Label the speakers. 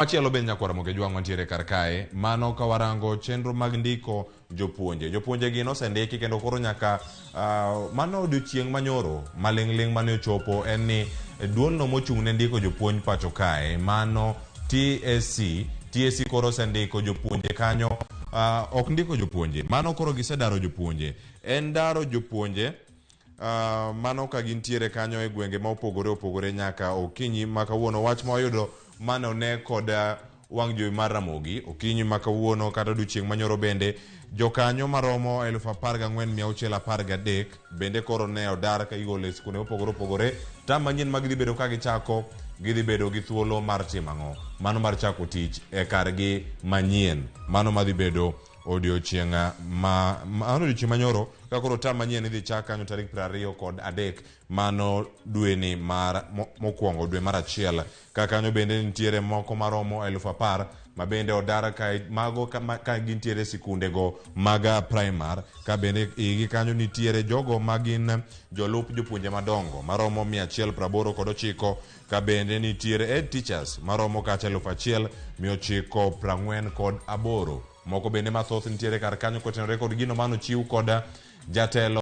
Speaker 1: Machielo bende nyakwar Ramogi Ojwang' mantiere kar kae, mano ka warango chenro mag ndiko jopuonje. Jopuonje gi nosendiki kendo koro nyaka uh, mano odiochieng' manyoro maling'ling' mane ochopo en ni duolno mochung' ne ndiko jopuonj pacho kae mano TSC TSC koro osendiko jopuonje kanyo uh, ok ndiko jopuonje mano koro gisedaro jopuonje en daro jopuonje Uh, mano ka gintiere kanyo e gwenge ma opogore opogore nyaka okinyi ma kawuono. Wach ma wayudo mane one kod uh, wang' jowi mar Ramogi okinyi ma kawuono kata odiochieng' manyoro bende jokanyo maromo 14,613 bende koro ne odar ka igolo e sikunde mopogore opogore. Tam manyien ma gidhi bedo ka gichako gidhi bedo gi thuolo mar timo ang'o? Mano mar chako tich e kargi manyien, mano madhi bedo odiochieng' ma mano odiochieng' manyoro ka koro tam manyien idhi chak kanyo tarik 23 mano dweni mar mokwongo dwe mar achiel ka kanyo bende nitiere moko maromo 10,000 ma bende odar ka mago ka, ka gintiere sikundego mag primar ka bende igi kanyo nitiere jogo ma gin jolup jopuonje madongo maromo 189 ka bende nitiere head teachers maromo kacha 1,948. Moko bende mathoth nitiere kar kanyo kotenore kod gino mano chiw kod jatelo.